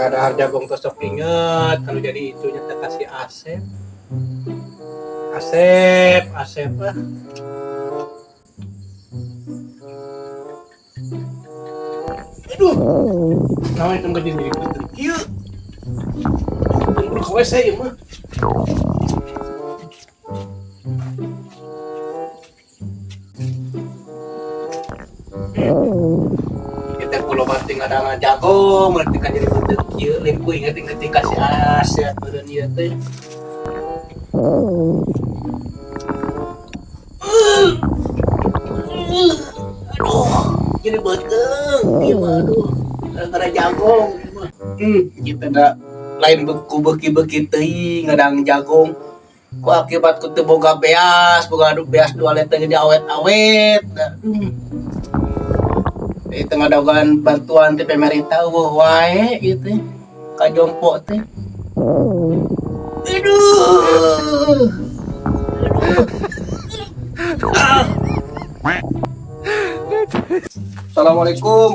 Nggak ada jagung tusuk, inget kalau jadi itunya teh kasih Asep. Asep, Asep ah. Aduh. Nah, itu nggak jadi ribet. Iya. Tunggu ke WC ya mah. Kita pulau banting ada jago, berarti kan jadi bentuk kieu limpu inget inget dikasih Asep badan ieu teh. Aduh, jadi beteng, ieu mah aduh. Gara-gara jagong ieu mah. Kita da lain beku beki-beki teuing ngadang jagong. Ku akibat ku teu boga beas, boga adu beas 2 liter jadi awet-awet. Di tengah dagan bantuan ti pemerintah eueuh wae gitu. Kajompo teh. Aduh. Aduh. Ah. Assalamualaikum.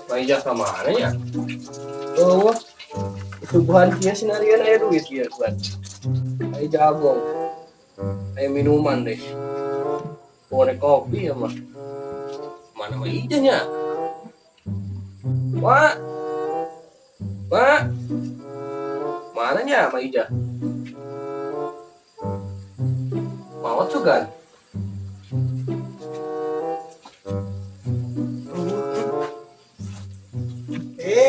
Pak Ijah ke mana ya? Oh, suguhan kia sinarian aya duit kia buat. Aya jagong. Aya minuman deh. Boleh kopi ya mah. Mana mah Ijahnya? Wak. Wak. Mananya Mak Ijah? Mawat sugan.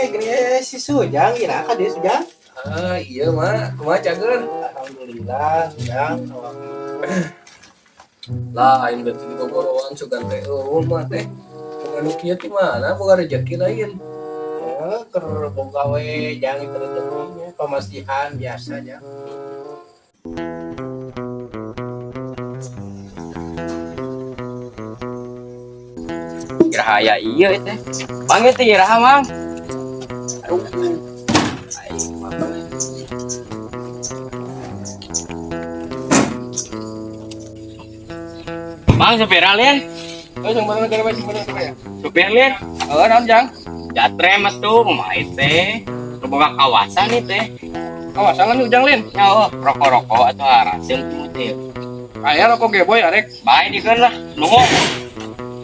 Gini si Sujang, kira ka dia Sujang? Ah, iya mak, kumaha cager? Alhamdulillah, Sujang. Lain berarti di bogoroan sugan teh, oh mah teh. Boga nu kieu ti mana boga rezeki lain. Ya, keur boga we jang itu rezekinya, pamasihan biasa jang. Iraha aya ieu teh. Mang ieu teh iraha mang. Aduh. Aing mah. Mang supir alien. Oh, yang mana negara sing mana ya? Supir alien. Oh, naon jang? Jatre mah tuh kumaha teh. Boga kawasan nih teh. Kawasan kan ujang lin. Ya, oh, rokok-rokok atau haraseun tuh teh. Aya rokok geboy arek. Bae dikeun lah. Nunggu.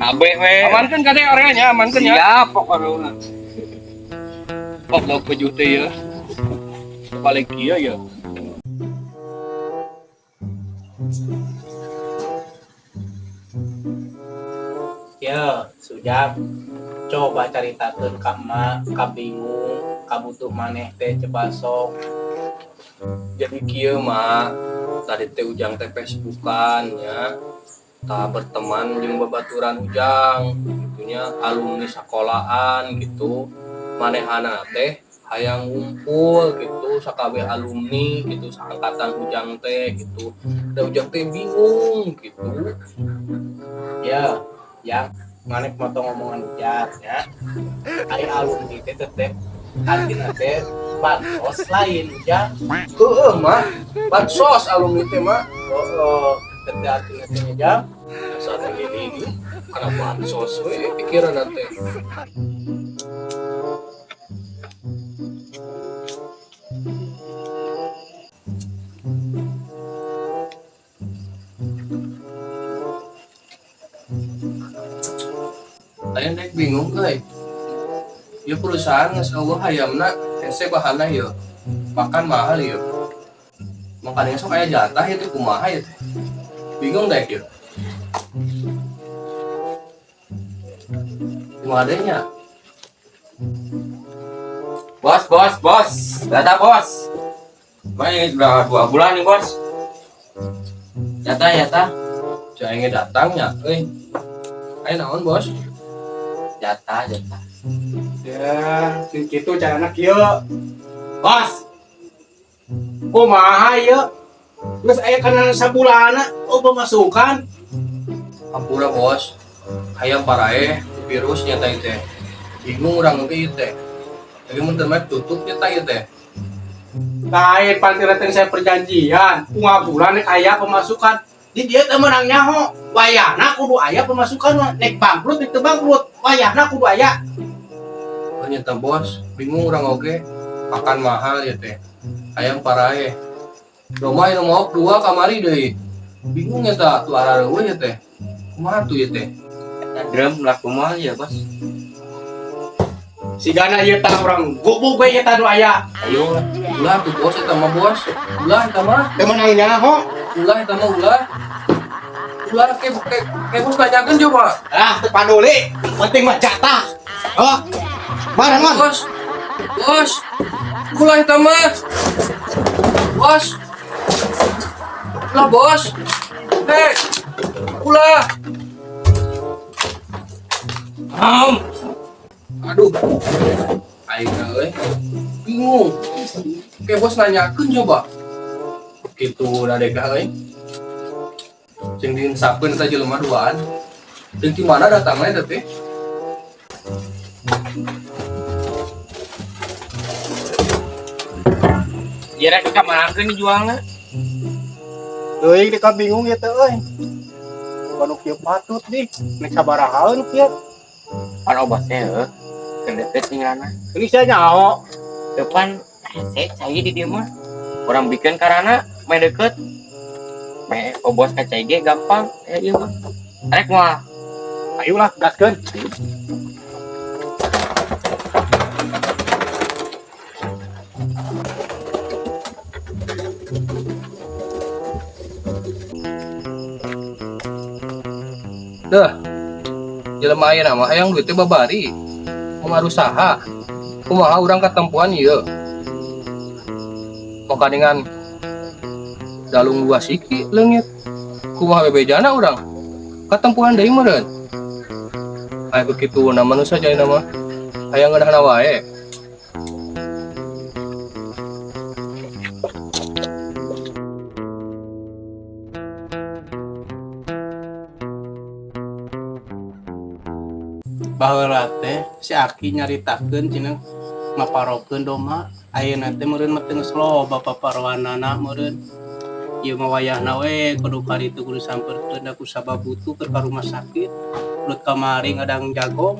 Kabeh we. Amankeun kade areanya, amankeun ya. Siap pokoknya. Goblok pejuh teh ya. Balik kieu ya. Ya, Sujang. Coba caritakeun ka emak, ka bingung, ka butuh maneh teh coba sok. Jadi kieu mah tadi teh Ujang teh Facebookan ya. Tah berteman jeung babaturan Ujang gitunya alumni sekolahan gitu. Manehana teh hayang ngumpul gitu sakabeh alumni gitu saangkatan Ujang teh gitu. Da Ujang teh bingung gitu. Ya, yang maneh motong omongan Ujang ya. Ai alumni teh tetep artina teh bansos lain Ujang. Heeh mah, bansos alumni teh mah. Heeh, tetep artina teh Ujang. Asa teh gini kana bansos we pikiran teh. Lain dek bingung euy. Ieu perusahaan geus eueuh hayamna hese bahanna ieu. Makan mahal ieu. Makanya sok aya jatah ieu teh kumaha ieu teh. Bingung dek ieu. Kumaha deui nya? Bos, bos, bos. Data bos. Mana ini sudah 2 bulan nih bos. Jatah, jatah. Jangan datangnya, euy. Ayo naon bos? Jatah, jatah. Ya, kitu carana kieu. Bos. Kumaha ieu? Geus aya kana sabulanna oh pemasukan. Hampura bos. Hayang paraeh virus nyata ieu teh. Bingung urang oge ieu teh. Jadi mun teu mah tutup nyata ieu teh. Lain pantiran saya perjanjian, unggal bulan nek aya pemasukan. Di dia teh meunang nyaho, wayahna kudu aya pemasukan mah. Nek bangkrut nek teu bangkrut, wayahna kudu aya. Ternyata bos, bingung urang oge. Pakan mahal ya teh. Hayang paraeh. Domba anu maok dua kamari deui. Bingung ya tah, tuh arareueuh ya teh. Kumaha tuh ya teh? Drum lah kumaha ya, Bos. Sigana ieu tah urang gubuk we ieu tah nu aya. Ayo lah. Ulah tuh bos eta mah bos. Ulah eta mah. Teu meunang nyaho. Ulah eta mah ulah. Ulah ke ke ke bos tanyakeun coba. Ah, teu paduli. Penting mah jatah. Oh. Barengan. Bos. Bos. Ulah eta mah. Bos. Ulah bos. Hei. Ulah. Am. Aduh. Aing euy. Bingung. Ke bos nanyakeun coba. Kitu dadeka euy. Sing diinsapkeun eta jelema duaan. Jeung di mana datangna eta teh? Ya rek ka manakeun dijualna? Teuing deka bingung ieu teh euy. Banu kieu patut nih, nek sabarahaeun kieu. Pan obat teh heuh. Keur deket tinggalna. Ini saya nyaho. Depan hese cai di dieu mah. Urang bikin karana main deket. Me obos ka cai ge gampang ya ieu mah. Rek moal. Ayolah, gaskeun. Dah. Jelema ayeuna mah hayang duit teh babari. Kumaha usaha. Kumaha urang katempuan ieu. Maka dengan dalung dua siki leungit. Kumaha bebejana urang? Katempuan deui meureun. Aya begitu na manusia jaya nama. Hayang ngeunahna wae. Baheula teh si Aki nyaritakeun cenah maparokeun doma ayeuna teh meureun mah teu geus loba paparoanana meureun. Ieu mah wayahna we kudu ka ditu kudu sampeurkeun da ku sabab butuh keur ka rumah sakit. Lut kamari ngadang jagong.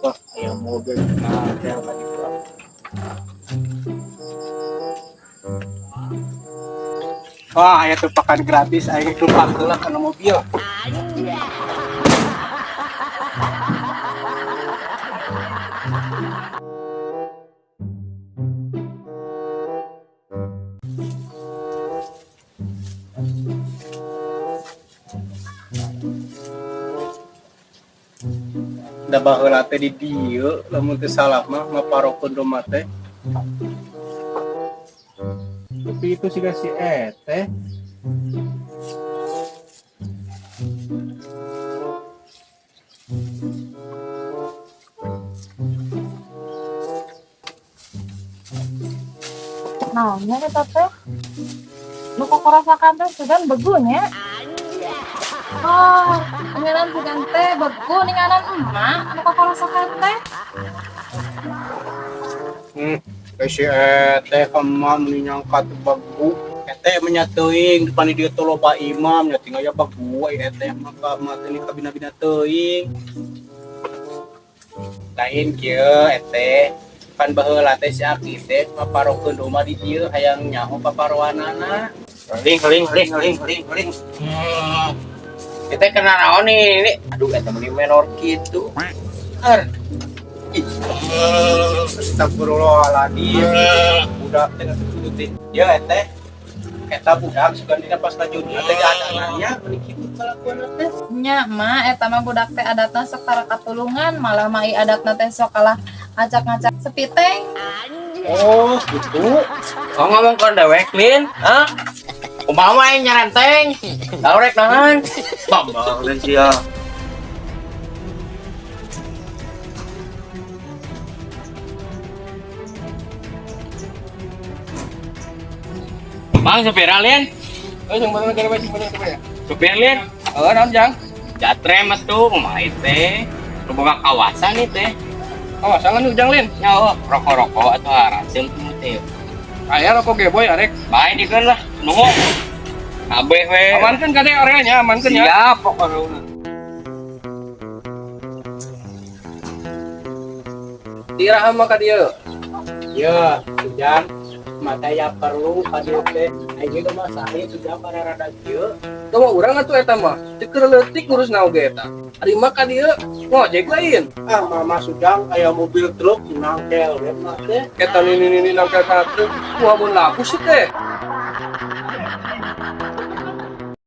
Wah, aya mobil nah, teh tadi pulang. Wah, aya tumpakan gratis, aing tumpang heula kana mobil. Da baheula teh di dieu lamun teu salah mah maparokeun domba teh. Tapi itu siga si eteh. Naonnya eta teh? Nu kokorosakan teh sugan begunya. Oh, ninganan sugan teh begu ninganan emak nu kokorosakan teh. Si eteh ka emak meni nyangka teu begu. Eteh mah nya teuing depan di dieu teh loba imam nya tinggal ya begu ai eteh mah ka emak teh kabina-bina teuing. Lain kieu eteh pan baheula teh si Aki teh maparokeun domba di dieu hayang nyaho paparoanana. Ling ling ling ling ling ling. Kita kena naon nih ini? Aduh, eta meni menor kitu. Er. Astagfirullahaladzim. Budak teh geus kudu teh. Ya eteh. Eta budak sugan dina pas lajuna teh adanannya meni kitu kalakuanna teh. Nya mah eta mah budak teh adatna sok tara katulungan, malah mah ieu adatna teh sok kalah ngacak-ngacak sepiteng. Oh, gitu. Oh, ngomong ke dewek, Lin. Hah? Kumaha aing nyarenteng? Kalau rek nahan. Bambang dan sia. Bang, supir Lin. Eh, sing bener kene sing bener kene. Supir Lin. Heeh, naon jang? Jatre mas tuh, kumaha teh? Nu boga kawasan nih teh. Kawasan kan ujang Lin. Nya rokok-rokok atau harasem tuh teh. Aya rokok geboy arek. Bae dikeun lah, nunggu. Kabeh we. Amankeun kade areanya, amankeun ya. Siap pokoknya. Tiraha mah ka dieu. Ya, Ujang, mata ya perlu ka dieu teh. Aing ge mah sae Ujang para rada kieu. Teu mah urang atuh eta mah. Teu keur leutik ngurus naon ge eta. Ari mah ka dieu ngojek lain. Ah, mama Sujang aya mobil truk nangkel we mah teh. Eta nini nini nangkel ka truk. Wah mun laku sih teh.